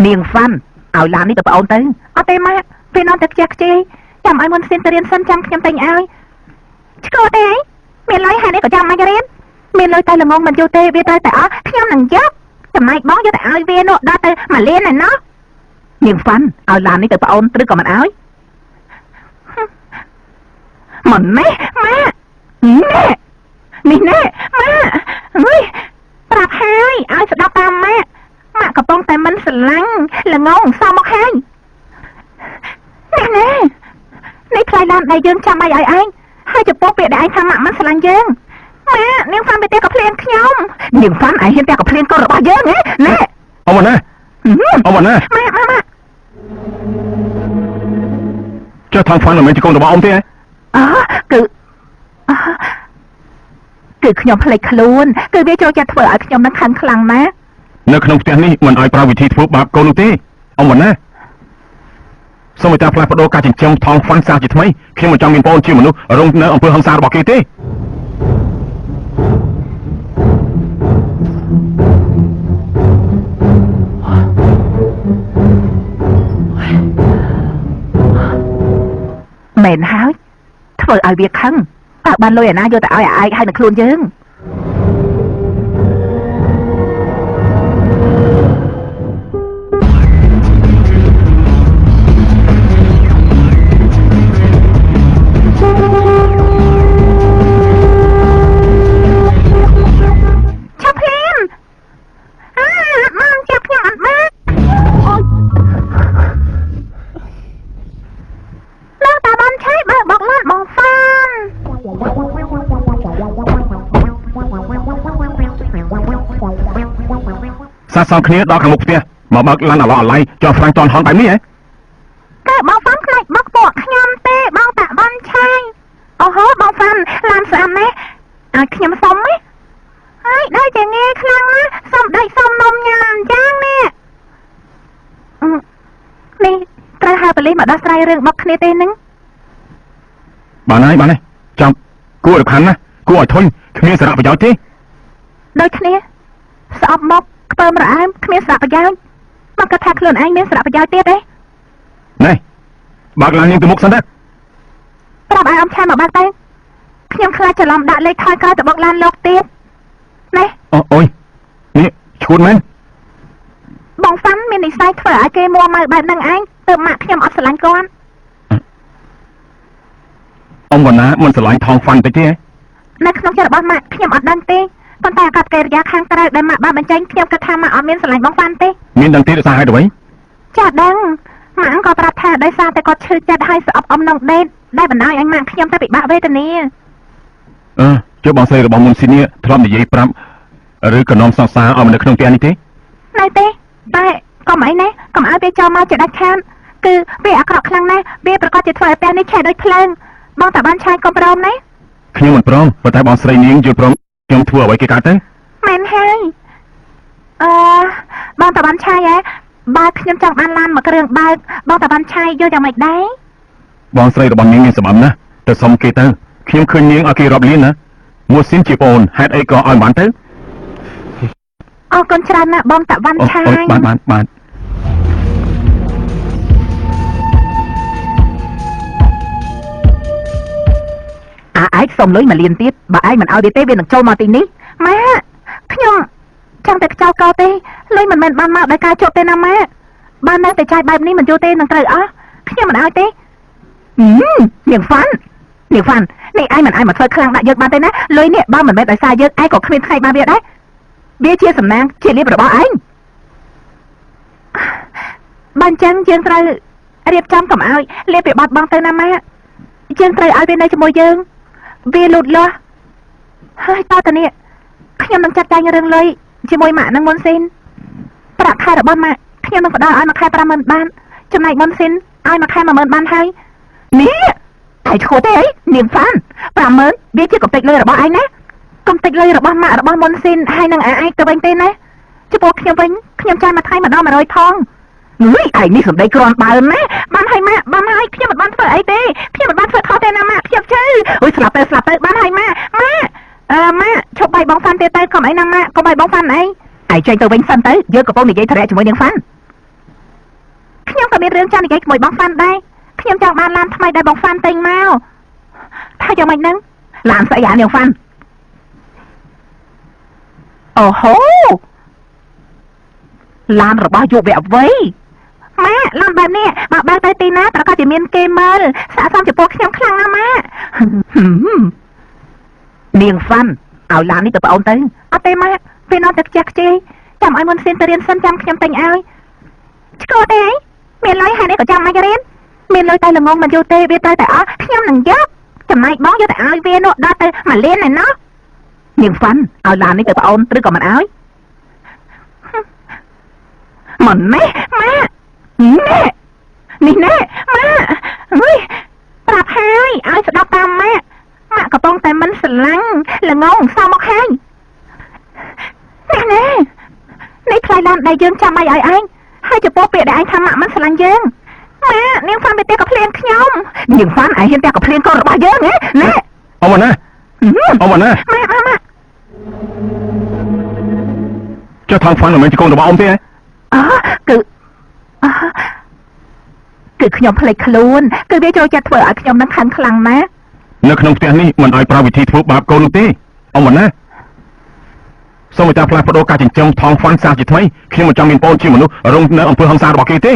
នាងហ្វាន់ឲ្យឡាននេះទៅប្អូនទៅអត់ទេម៉ាក់ពេលនាំតែខ្ជះខ្ជាយចាំឲ្យមុនស៊ិនទៅរៀនសិនចាំខ្ញុំទិញឲ្យឆ្កួតទេអីមានលុយហេតុអីក៏ចាំមិនរៀនមានលុយតែល្ងងមិនយូរទេវាត្រូវតែអស់ខ្ញុំនឹងយកចំណែកបងយកទៅឲ្យវានោះដល់ទៅមួយលានឯណោះនាងហ្វាន់ឲ្យឡាននេះទៅប្អូនឬក៏មិនឲ្យមិនណេះម៉ាក់ណែនេះណែម៉ាក់អើយប្រាប់ហើយឲ្យស្ដាប់តាមម៉ាក់ម៉ាក់កំពុងតែមិនស្រឡាញ់ល្ងងសមមកហើយនេះណែនេះថ្លៃឡានដែលយើងចាំបាច់ឲ្យឯងហើយចំពោះពាក្យដែលឯងថាម៉ាក់មិនស្រឡាញ់យើងម៉ាក់នាងហ្វាន់ទៅទេក៏ភ្លៀងខ្ញុំនាងហ្វាន់ឯងហ៊ានតែក៏ភ្លៀងកូនរបស់យើងហ៎ណែ អ៊ំណាអ៊ំណា ម៉ាក់ម៉ាក់ម៉ាក់ ចុះថងហ្វាន់មិនមែនជាកូនរបស់អ៊ំទេហ៎ អើគឺអើគឺខ្ញុំភ្លេចខ្លួនគឺវាចូលចិត្តធ្វើឲ្យខ្ញុំនឹងខឹងខ្លាំងណាស់ នៅក្នុងផ្ទះនេះមិនឲ្យប្រើវិធីធ្វើបាបកូននោះទេអ៊ំណាសូមឲ្យតាផ្លាស់ប្ដូរការចិញ្ចឹមថងហ្វាន់សាជាថ្មីខ្ញុំមិនចង់មានប្អូនជាមនុស្សរងនៅអំពើហិង្សារបស់គេទេ មែនហើយធ្វើឲ្យវាខឹងតើបានលុយអាណាយកទៅឲ្យអាឯងឲ្យនឹងខ្លួនយើងឆាប់ភ្លាមអើអត់បានចាប់ខ្ញុំអត់បានអូយលោកតាបានឆៃបើកបកឡានបងហ្វាន សាសងគ្នាដល់ខាងមុខផ្ទះមកបើកឡានអាឡោះអាល័យចោះហ្វ្រាំងតន់ហន់បែបនេះហ៎ កែបងហ្វាន់ខ្លាចបុកពួកខ្ញុំទេបងតាបានឆៃអូហូបងហ្វាន់ឡានស្អាតណាស់ឲ្យខ្ញុំសុំណាហើយដូចជាងាយខ្លាំងណាស់សុំដូចសុំនំញ៉ាំអញ្ចឹងនេះអឺនេះត្រូវហៅប៉ូលីសមកដោះស្រាយរឿងបុកគ្នាទេនឹង បានហើយបានហើយចាំគួរឲ្យខំណាគួរឲ្យធុញគ្មានសារៈប្រយោជន៍ទេ ដូចគ្នាស្អប់មកខ្ពើមរអើមគ្មានសារៈប្រយោជន៍មកគិតថាខ្លួនឯងមានសារៈប្រយោជន៍ទៀតទេ ណែបើកឡាននាងទៅមុខសិនទៅ ប្រាប់ឲ្យអ៊ំឆាមកបើកទៅខ្ញុំខ្លាចច្រឡំដាក់លេខថយក្រោយទៅបុកឡានលោកទៀតណែ អូអូយនេះឈួតមែន បងហ្វាន់មាននិស្ស័យធ្វើឲ្យគេមួម៉ៅបែបហ្នឹងឯងទើបម៉ាក់ខ្ញុំអត់ស្រឡាញ់គាត់ អ៊ំវណ្ណាមិនស្រឡាញ់ថងហ្វាន់តិចទេហ៎ នៅក្នុងចិត្តរបស់ម៉ាក់ខ្ញុំអត់ដឹងទេប៉ុន្តែអាកប្បកិរិយាខាងក្រៅដែលម៉ាក់បានបញ្ចេញខ្ញុំគិតថាម៉ាក់អត់មានស្រឡាញ់បងហ្វាន់ទេ មានដឹងទេដោយសារហេតុអ្វី ចាដឹងម៉ាក់ក៏ប្រាប់ថាដោយសារតែគាត់ឈឺចិត្តហើយស្អប់អំនងដេតដែលបណ្ដោយឲ្យម៉ាក់ខ្ញុំទៅពិបាកវេទនា អឺចុះបងស្រីរបស់មុនស៊ីនេះធ្លាប់និយាយប្រាប់ឬក៏នាំសង្សារឲ្យមកនៅក្នុងផ្ទះនេះទេ នៅទេតែកុំអីណាកុំឲ្យវាចូលមកជាដាច់ខាតគឺវាអាក្រក់ខ្លាំងណាស់វាប្រកាសជាធ្វើឲ្យផ្ទះនេះឆេះដូចភ្លើងបងតាបានឆាយកុំព្រមណា ខ្ញុំមិនព្រមប៉ុន្តែបងស្រីនាងយល់ព្រមខ្ញុំធ្វើអ្វីគេកើតទៅ មែនហើយអឺបងតាបានឆាយហ៎បើខ្ញុំចង់បានឡានមួយគ្រឿងបើកបងតាបានឆាយយកយ៉ាងម៉េចដែរ បងស្រីរបស់នាងមានសម្បំណាស់ទៅសុំគេទៅខ្ញុំឃើញនាងឲ្យគេរាប់លានណាមួស៊ីនជាប្អូនហេតុអីក៏ឲ្យមិនបានទៅ អរគុណច្រើនណាស់បងតាបាន អូ ឆាយ អូបានបានបាន អាឯងសុំលុយមួយលានទៀតបើឯងមិនឲ្យវាទេវានឹងចូលមកទីនេះម៉ាក់ខ្ញុំចង់តែខ្ចោលកទេលុយមិនមែនបានមកដោយការជប់ទេណាម៉ាក់បើនៅតែចាយបែបនេះមិនយល់ទេនឹងត្រូវអស់ខ្ញុំមិនឲ្យទេហឹមនាងហ្វាន់នាងហ្វាន់នេះឯងមិនឲ្យមកធ្វើខ្លាំងដាក់យើងបានទេណាលុយនេះបើមិនមែនដោយសារយើងឯងក៏គ្មានថ្ងៃបានវាដែរវាជាសំណាងជាលៀបរបស់ឯងបើអញ្ចឹងយើងត្រូវរៀបចំកុំឲ្យលៀបវាបាត់បង់ទៅណាម៉ាក់យើងត្រូវឲ្យវានៅជាមួយយើង វាលូតលាស់ហើយតើតានេះខ្ញុំនឹងចាត់ចែងរឿងលុយជាមួយម៉ាក់និងមុនស៊ីនប្រាក់ខែរបស់ម៉ាក់ខ្ញុំនឹងផ្ដល់ឲ្យមួយខែ50000បានចំណែកមុនស៊ីនឲ្យមួយខែ10000បានហើយនេះឯងឈួតទេអីនាងហ្វាន50000វាជាកំតិចលុយរបស់ឯងណាកំតិចលុយរបស់ម៉ាក់របស់មុនស៊ីនហើយនឹងអាឯងទៅវិញទេណាចំពោះខ្ញុំវិញខ្ញុំចាយមួយថ្ងៃម្ដង100ផងងុយឯងនេះសំដីគ្រាន់បើណាបានហើយម៉ាក់បានហើយខ្ញុំមិនបានធ្វើអីទេខ្ញុំមិនបានធ្វើខុសទេណាម៉ាក់ខ្ញុំជឿអូយស្លាប់ទៅស្លាប់ទៅបានហើយម៉ាក់ម៉ាក់អឺម៉ាក់ឈប់បាយបងហ្វាន់ទៀតទៅកុំអីណាម៉ាក់កុំបាយបងហ្វាន់អីឯងចេញទៅវិញសិនទៅយើងកំពុងនិយាយធរៈជាមួយនាងហ្វាន់ ខ្ញុំក៏មានរឿងចង់និយាយជាមួយបងហ្វាន់ដែរខ្ញុំចង់បានឡានថ្មីដែលបងហ្វាន់ទិញមកថាយ៉ាងម៉េចហ្នឹងឡានស្អីអានាងហ្វាន់អូហូឡានរបស់យុវវ័យម៉ាក់ឡានបែបនេះបើបើកទៅទីណាប្រកាសជាមានគេមើលស័ក្តិសមចំពោះខ្ញុំខ្លាំងណាស់ម៉ាក់ហឹមនាងហ្វាន់ឲ្យឡាននេះទៅប្អូនទៅអត់ទេម៉ាក់វានាំតែខ្ជះខ្ជាយចាំឲ្យមុនសៀនទៅរៀនសិនចាំខ្ញុំទិញឲ្យឆ្កល់ទេអីមានលុយហើយនេះក៏ចាំមិនរៀនមានលុយតែល្ងងមិនយូរទេវាត្រូវតែអស់ខ្ញុំនឹងយកចំណែកបងយកទៅឲ្យវានោះដល់ទៅមួយលានឯណោះនាងហ្វាន់ឲ្យឡាននេះទៅប្អូនឬក៏មិនឲ្យមិនណេះម៉ាក់ណែនេះណែម៉ាក់អើយប្រាប់ហើយឲ្យស្ដាប់តាមម៉ាក់ម៉ាក់កំពុងតែមិនស្រឡាញ់ល្ងងសោមកហើយនេះណែនេះថ្លៃឡានដែលយើងចាំឲ្យឲ្យឯងហើយចំពោះពាក្យដែលឯងថាម៉ាក់មិនស្រឡាញ់យើងម៉ាក់នាងហ្វាន់ទៅផ្ទះក៏ភ្លៀងខ្ញុំនាងហ្វាន់ឯងហ៊ានផ្ទះក៏ភ្លៀងកូនរបស់យើងហ៎ណែ អ៊ំវណ្ណាអ៊ំវណ្ណា ម៉ាក់ម៉ាក់ម៉ាក់ ចុះថងហ្វាន់មិនមែនជាកូនរបស់អ៊ំទេហ៎ អគឺអគឺខ្ញុំភ្លេចខ្លួនគឺវាចូលចិត្តធ្វើឲ្យខ្ញុំនឹងខឹងខ្លាំងណាស់ នៅក្នុងផ្ទះនេះមិនឲ្យប្រើវិធីធ្វើបាបកូននោះទេអ៊ំវណ្ណាសូមឲ្យតាផ្លាស់ប្ដូរការចិញ្ចឹមថងហ្វាន់សាជាថ្មីខ្ញុំមិនចង់មានប្អូនជាមនុស្សរងនៅអំពើហិង្សារបស់គេទេ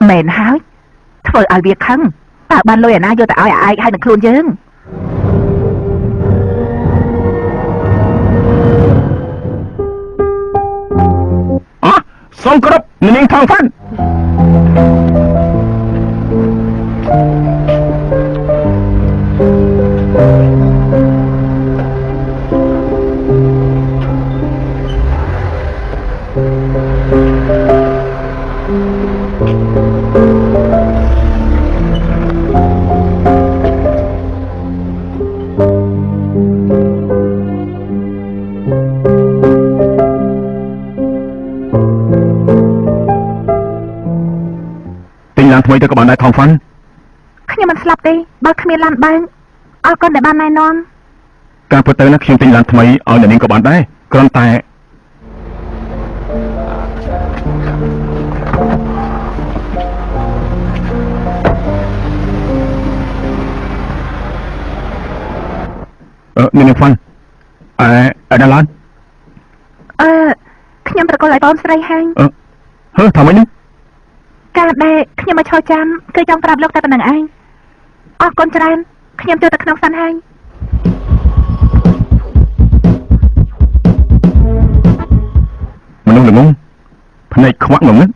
មែនហើយធ្វើឲ្យវាខឹងតើបានលុយអាណាយកទៅឲ្យអាឯងហើយនឹងខ្លួនយើង អោះសូមគោរពអ្នកនាងថងហ្វាន់ទិញឡានថ្មីទៅក៏បានដែរថងហ្វាន់ ខ្ញុំមិនស្លាប់ទេបើគ្មានឡានបើកអរគុណដែលបានណែនាំ ការពិតទៅណាខ្ញុំទិញឡានថ្មីឲ្យអ្នកនាងក៏បានដែរគ្រាន់តែអឺអ្នកនាងហ្វាន់អែអែដល់ឡាន អឺខ្ញុំប្រកល់ឲ្យបងស្រីហើយ អឺហឺថាម៉េចនេះ ការដែលខ្ញុំមកឈរចាំគឺចង់ប្រាប់លោកតែប៉ុណ្្នឹងឯងអរគុណច្រើនខ្ញុំចូលទៅក្នុងសិនហើយ មនុស្សល្ងងភ្នែកខ្វាក់ងងឹត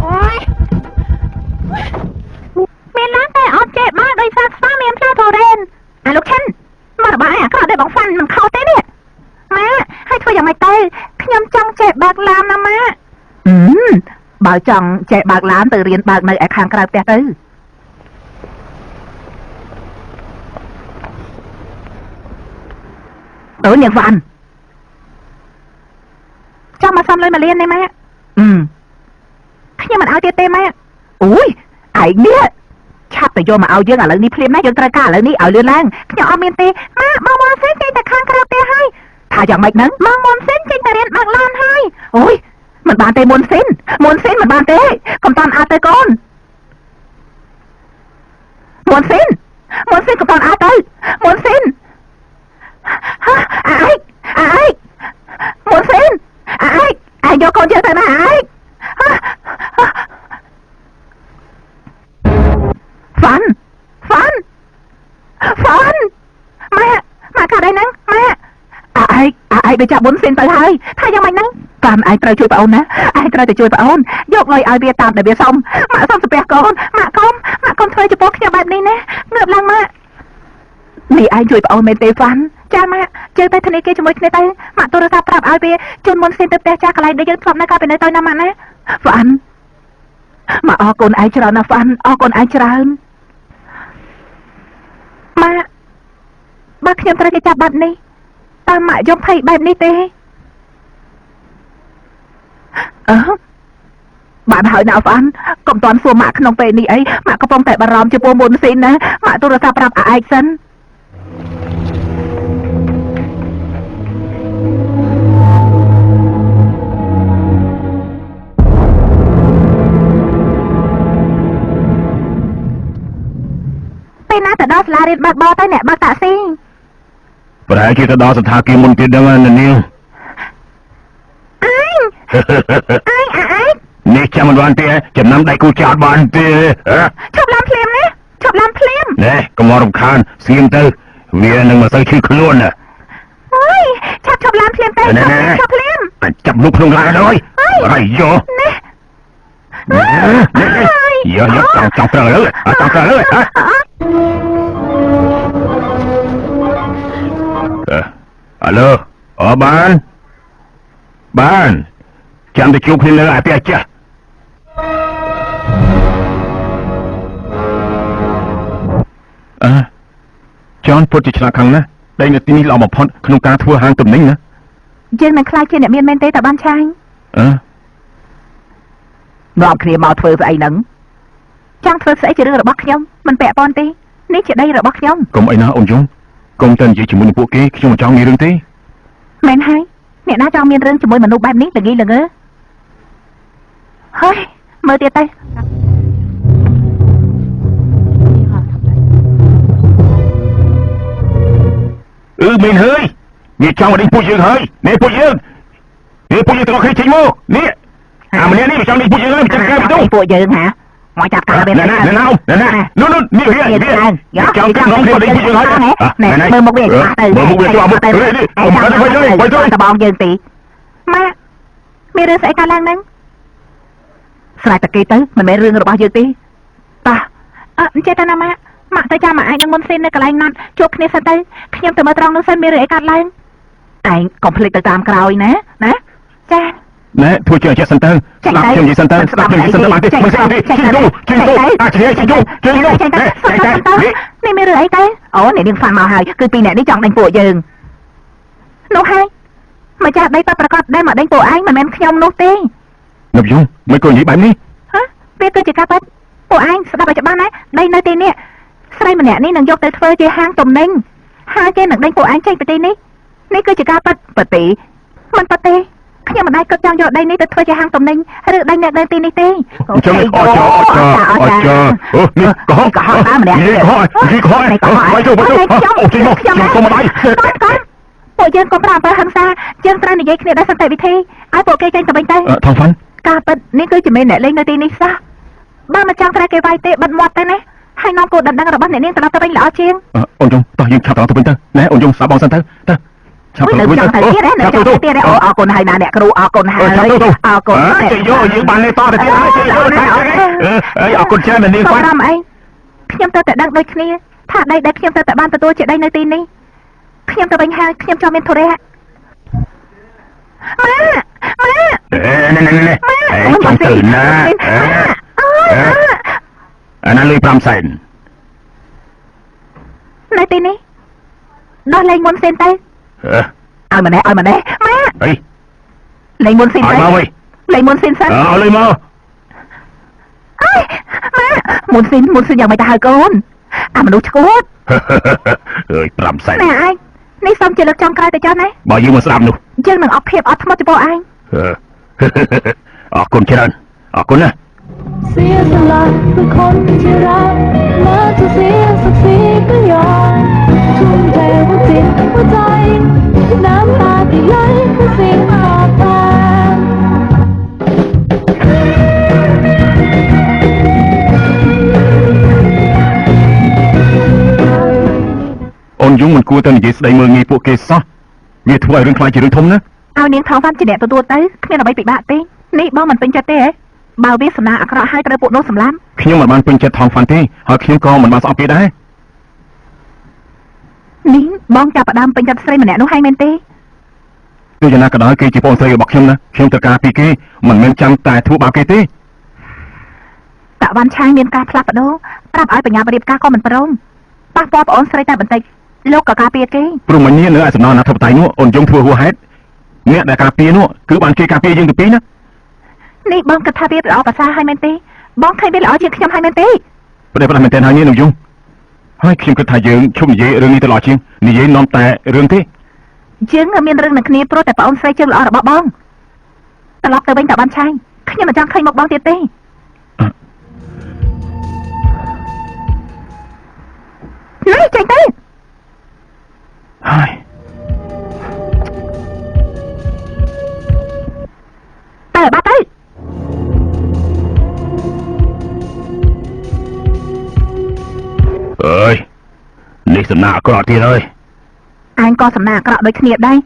អូយមានឡានតែអត់ចេះបើកដោយសារស្វាមានផ្លែធូរ៉េនអាលោកឈិនមករបស់ឯងអាក្រក់ដែរបងហ្វាន់មិនខុសទេនេះម៉ាក់ឲ្យធ្វើយ៉ាងម៉េចទៅខ្ញុំចង់ចេះបើកឡានណាម៉ាក់អឺបើចង់ចេះបើកឡានទៅរៀនបើកនៅឯខាងក្រៅផ្ទះទៅអឺនាងហ្វាន់ចង់មកសុំលុយមួយលាននេះម៉ាក់អឺខ្ញុំមិនឲ្យទៀតទេម៉ាក់អូយឯងនេះឆាប់ទៅយកមកឲ្យយើងឥឡូវនេះភ្លាមណាយើងត្រូវការឥឡូវនេះឲ្យលឿនឡើងខ្ញុំអត់មានទេម៉ាក់បងមុនសេនចេញទៅខាងក្រៅផ្ទះហើយថាយ៉ាងម៉េចហ្នឹងបងមុនសេនចេញទៅរៀនបើកឡានហើយអូយមិនបានទេមុនសេនមុនសេនមិនបានទេកុំតាន់អើទៅកូនមុនសេនមុនសេនកុំតាន់អើទៅមុនសេនហ៎អាឯងអាឯងមុនសេនអាឯងឯងយកកូនយើងទៅណាអាឯងហ៎ហ៎ ហ្វាន់ហ្វាន់ហ្វាន់ម៉ាក់ម៉ាក់កាត់អីហ្នឹងម៉ាក់អាឯងអាឯងទៅចាប់បុនសេនទៅហើយថាយ៉ាងម៉េចហ្នឹងតាមឯងត្រូវជួយប្អូនណាឯងត្រូវតែជួយប្អូនយកលុយឲ្យវាតាមដែលវាសុំម៉ាក់សុំសាពះកូនម៉ាក់កុំម៉ាក់កុំធ្វើចំពោះខ្ញុំបែបនេះណាងើបឡើងម៉ាក់ នេះឯងជួយប្អូនមែនទេហ្វាន់ចាម៉ាក់ជើងទៅធនាគារជាមួយគ្នាទៅម៉ាក់ទូរស័ព្ទប្រាប់ឲ្យវាជូនមុនសេនទៅផ្ទះចាស់កន្លែងដែលយើងធ្លាប់នៅកាលពីនៅតូចណាម៉ាក់ណាហ្វាន់ម៉ាក់អរគុណឯងច្រើនណាស់ហ្វាន់អរគុណឯងច្រើនម៉ាក់បើខ្ញុំត្រូវគេចាប់បាត់នេះតើម៉ាក់យំភ័យបែបនេះទេអឺបានហើយណាហ្វាន់កុំតាន់សួរម៉ាក់ក្នុងពេលនេះអីម៉ាក់កំពុងតែបារម្ភចំពោះមុនស៊ីនណាម៉ាក់ទូរស័ព្ទប្រាប់អាឯកសិនពេលណាទៅដល់សាលារៀនបើកបរទៅអ្នកបើកតាក់ស៊ី ប្រហែលជាទៅដល់សន្តាគារមុនទៀតដឹងណានាង អញអញអាឯក នេះចាំមិនបានទេចំណាំដៃគូចោតបានទេហ៎ ឈប់ឡាំភ្លាមណាឈប់ឡាំភ្លាម ណែកុំមករំខានសៀមទៅវានឹងមិនសូវឈឺខ្លួនណា អើយឆាប់ឈប់ឡាំភ្លាមទៅ ណែណែណែ ឈប់ភ្លាម អញចាប់លោកក្នុងឡានហើយអរយោ ណែ នេះយកយកចង់ចង់ត្រូវលើចង់ត្រូវលើហ៎អាឡូអបានបានចាំទៅជួបគ្នានៅអាផ្ទះចាស់អើចនពុតជាឆ្លាតខាងណាស់ដីនៅទីនេះល្អបំផុតក្នុងការធ្វើហាងទំនិញណា យើងនឹងខ្លាចជាអ្នកមានមែនទេតើបានឆាញ់ អើ នាំគ្នាមកធ្វើស្អីហ្នឹងចង់ធ្វើស្អីជារឿងរបស់ខ្ញុំមិនពាក់ព័ន្ធទេនេះជាដីរបស់ខ្ញុំ កុំអីណាអូនយងកុំទៅនិយាយជាមួយនឹងពួកគេខ្ញុំមិនចង់មានរឿងទេ មែនហើយអ្នកណាចង់មានរឿងជាមួយមនុស្សបែបនេះល្ងីល្ងើហើយមើលទៀតទៅ អឺមែនហើយវាចង់មកដេញពួកយើងហើយនេះពួកយើងនេះពួកយើងទាំងអស់គ្នាចេញមកនេះអាម្នាក់នេះវាចង់ដេញពួកយើងហើយវាចាត់ការវាទៅ ពួកយើងហ่าមកចាប់ការវា ណែណែណែណែណែនោះនោះនេះវាវាចង់កាត់នំគ្នាដេញពួកយើងហើយ ណែមើលមុខវាច្បាស់ទៅ មើលមុខវាច្បាស់ទៅនេះអមទៅទៅទៅទៅ តបងយើងទីម៉ាក់មានរឿងស្អីកើតឡើងហ្នឹងស្រេចតែគេទៅមិនមែនរឿងរបស់យើងទេតោះអើចេះតែណាម៉ាក់ម៉ាក់ទៅចាំម៉ាក់ឯងនឹងមុនសេននៅកន្លែងណាត់ជួបគ្នាសិនទៅខ្ញុំទៅមើលត្រង់នោះសិនមានរឿងអីកើតឡើងឯងកុំភ្លេចទៅតាមក្រោយណាណាចា ណែធ្វើជាចេះសិនទៅស្ដាប់ខ្ញុំនិយាយសិនទៅស្ដាប់ខ្ញុំនិយាយសិនទៅបានទេមិនស្ដាប់ទេជិះទូជិះទូអាជិះជិះទូជិះទូ ចេញទៅ ណែ សុំ ចេញ ទៅ ទៅនេះ នេះមានរឿងអីទៅអូអ្នកនាងហ្វាន់មកហើយគឺពីរអ្នកនេះចង់ដេញពួកយើងនោះហើយម្ចាស់ដីពិតប្រកបដែលមកដេញពួកឯងមិនមែនខ្ញុំនោះទេ នឹបយងមិនក៏និយាយបែបនេះ ហ៎វាគឺជាការពិតពួកឯងស្ដាប់ឲ្យច្បាស់ណាដីនៅទីនេះស្រីម្នាក់នេះនឹងយកទៅធ្វើជាហាងទំនិញហើយគេនឹងដេញពួកឯងចេញពីទីនេះនេះគឺជាការពិតពិតទេមិនពិតទេខ្ញុំមិនដែលគិតចង់យកដីនេះទៅធ្វើជាហាងទំនិញឬដេញអ្នកនៅទីនេះទេ អញ្ចឹងអចអចអចអូនេះកុហក កុហកតាមម្នាក់ និយាយកុហកនិយាយកុហកបាយទៅបាយទៅអូចេញមកខ្ញុំសុំម្ដាយ កូនកូនពួកយើងកុំប្រើអំពើហិង្សាយើងត្រូវនិយាយគ្នាដោយសន្តិវិធីឲ្យពួកគេចេញទៅវិញទៅ ថងហ្វាន់ ការពិតនេះគឺជាមេអ្នកលេងនៅទីនេះសោះបើមិនចង់ត្រូវគេវាយទេបិទមាត់ទៅណាហើយនាំគោដណ្ដឹងរបស់អ្នកនាងត្រឡប់ទៅវិញល្អជាង អូនយងតោះយើងឆាប់ត្រឡប់ទៅវិញទៅណែអូនយងស្ដាប់បងសិនទៅទៅឆាប់ អូយ ត្រឡប់ទៅវិញ នៅចង់ទៅ ទៅ ទៀតហ៎នៅចង់ទៅទៀតហ៎អូអរគុណហើយណាអ្នកគ្រូអរគុណហើយ ឆាប់ទៅទៅ អរគុណ ចេញយកយើងបានលេតទៅទៀតហើយចេញយកអើយអរគុណច្រើននាង កុំ ហ្វាន់ រំអីខ្ញុំទៅតែដឹងដូចគ្នាថាដីដែលខ្ញុំទៅតែបានទទួលជាដីនៅទីនេះខ្ញុំទៅវិញហើយខ្ញុំចង់មានធុរៈម៉ាម៉ា អេណែណែណែអេចង់ទៅណាអាណាលុយ5សែន នៅទីនេះដោះលែងមុនសេនទៅ អឺ ឲ្យម្នេះឲ្យម្នេះម៉ា អី លែងមុនសេនទៅ ឲ្យមកវិញ លែងមុនសេនសិន ឲ្យលុយមក អើយម៉ាមុនសេនមុនសេនយ៉ាងម៉េចទៅហើយកូនអាមនុស្សឈួត អើយ5សែន ណែឯងនេះសូមជាលើកចុងក្រោយទៅចុះណា បើយើងមកស្ដាប់នោះ យើងនឹងអត់ភាពអត់ធ្មត់ចំពោះឯង អរគុណច្រើនអរគុណណា เสียสละเพื่อคนที่รักแม้จะเสียศักดิ์ศรีก็ยอมทุ่มเทหัวจิตหัวใจน้ำตาที่ไหลคือสิ่งตอบแทน អូនយងមិនគួរតែនិយាយស្ដីមើលងាយពួកគេសោះវាធ្វើឲ្យរឿងខ្លាចជារឿងធំណា ឲ្យនាងថងវ៉ាន់ជាអ្នកទទួលទៅគ្មានអ្វីពិបាកទេនេះបងមិនពេញចិត្តទេហ៎បើវាសំណាងអាក្រក់ហើយត្រូវពួកនោះសម្លាប់ ខ្ញុំមិនបានពេញចិត្តថងហ្វាន់ទេហើយខ្ញុំក៏មិនបានស្អប់គេដែរ នេះបងចាប់ផ្ដើមពេញចិត្តស្រីម្នាក់នោះហើយមែនទេ ទោះយ៉ាងណាក៏ដោយគេជាបងស្រីរបស់ខ្ញុំណាខ្ញុំត្រូវការពីគេមិនមែនចាំតែធ្វើបាបគេទេ តវ៉ាន់ឆាយមានការផ្លាស់ប្ដូរប្រាប់ឲ្យបញ្ញាបរៀបការក៏មិនព្រមប៉ះពាល់ប្អូនស្រីតែបន្តិចលោកក៏ការពារគេ ព្រោះមិញនេះនៅឯសំណងអនាធិបតេយ្យនោះអូនយងធ្វើហួសហេតុអ្នកដែលការពារនោះគឺបានគេការពារយើងទៅពីរណា នេះបងគិតថាវាល្អប្រសើរហើយមែនទេបងឃើញវាល្អជាងខ្ញុំហើយមែនទេ ប្រទេសប្រមែនទែនហើយនេះលោកយងហើយខ្ញុំគិតថាយើងឈប់និយាយរឿងនេះទៅល្អជាងនិយាយនាំតែរឿងទេ យើងមានរឿងនឹងគ្នាព្រោះតែប្អូនស្រីជើងល្អរបស់បងត្រឡប់ទៅវិញតវ៉ាន់ឆាយខ្ញុំមិនចង់ឃើញមុខបងទៀតទេនេះចេញទៅ ហើយ ទៅបាត់ទៅ អើយនេះសំណាក់អាក្រក់ទៀតហើយ ឯងក៏សំណាងអាក្រក់ដូចគ្នាដែរ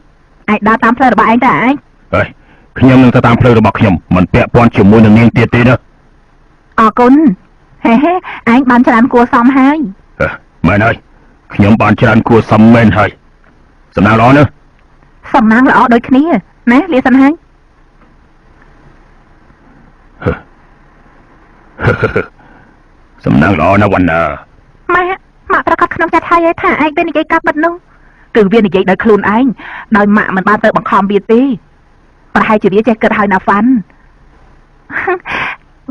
ឯងដើរតាមផ្លូវរបស់ឯងទៅឯង ហើយខ្ញុំនឹងទៅតាមផ្លូវរបស់ខ្ញុំមិនពាក់ព័ន្ធជាមួយនឹងនាងទៀតទេណា អរគុណហេហេឯងបានច្រើនគួរសមហើយ ហ៎មែនហើយខ្ញុំបានច្រើនគួរសមមែនហើយសំណាងល្អណាស់ សំណាងល្អដូចគ្នាណាលាសិនហើយ សំណាងល្អណាស់វណ្ណា ម៉ាក់ម៉ាក់ប្រកាសក្នុងចិត្តហើយឯងថាឯងវានិយាយកាប់បិទនោះគឺវានិយាយដោយខ្លួនឯងដោយម៉ាក់មិនបានទៅបង្ខំវាទេប្រហែលជាវាចេះគិតហើយណាហ្វាន់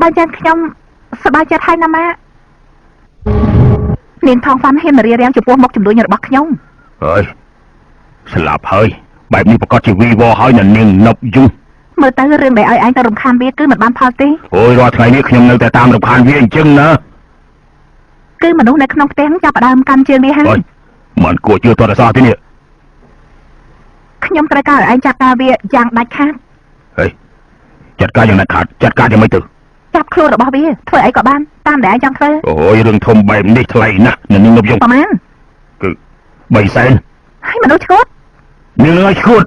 បើចឹងខ្ញុំសប្បាយចិត្តហើយណាម៉ាក់នាងថងហ្វាន់ហ៊ានមករារាំងចំពោះមុខចំនួនរបស់ខ្ញុំ ហើយស្លាប់ហើយបែបនេះប្រកាសជាវីវហើយនៅនាងណប់យូ មើលទៅរឿងដែលឲ្យឯងទៅរំខានវាគឺមិនបានផលទេ អូយរាល់ថ្ងៃនេះខ្ញុំនៅតែតាមរំខានវាអញ្ចឹងណា គឺមនុស្សនៅក្នុងផ្ទះហ្នឹងចាប់ផ្ដើមកាន់ជើងវាហើយ អើយមិនគួរជឿតរសោះទេនេះ ខ្ញុំត្រូវការឲ្យឯងចាត់ការវាយ៉ាងដាច់ខាត ហេចាត់ការយ៉ាងណាខាតចាត់ការយ៉ាងម៉េចទៅ ចាប់ខ្លួនរបស់វាធ្វើអីក៏បានតាមដែលឯងចង់ធ្វើ អូយរឿងធំបែបនេះថ្លៃណាស់នៅនាងណប់យង ប្រហែល គឺ3សែន ហើយមនុស្សឈួត នាងនឹងឲ្យឈួត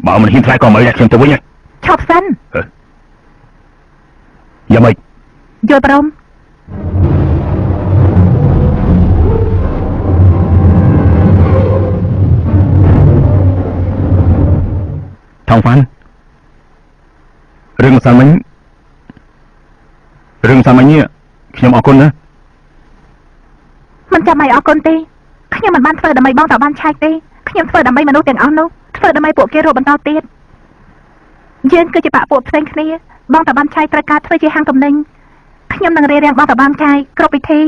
បើមិនហ៊ានថ្លៃក៏មិនឲ្យខ្ញុំទៅវិញដែរ ឈប់សិន យ៉ាងម៉េច យល់ព្រម ថងហ្វាន់រឿងម្សិលមិញរឿងម្សិលមិញនេះខ្ញុំអរគុណណា មិនចាំឲ្យអរគុណទេខ្ញុំមិនបានធ្វើដើម្បីបងតាបានឆែកទេខ្ញុំធ្វើដើម្បីមនុស្សទាំងអស់នោះធ្វើដើម្បីពួកគេរស់បន្តទៀតយើងគឺជាបក្សពួកផ្សេងគ្នាបងតាបានឆែកត្រូវការធ្វើជាហាងទំនិញខ្ញុំនឹងរារាំងបងតាបានឆែកគ្រប់ពិធី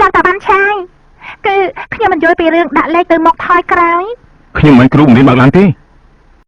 ឡើងតាបានឆាយគឺខ្ញុំមិនយល់ពីរឿងដាក់លេខទៅមុខថយក្រោយ ខ្ញុំមិនមែនគ្រូបង្រៀនបើកឡានទេ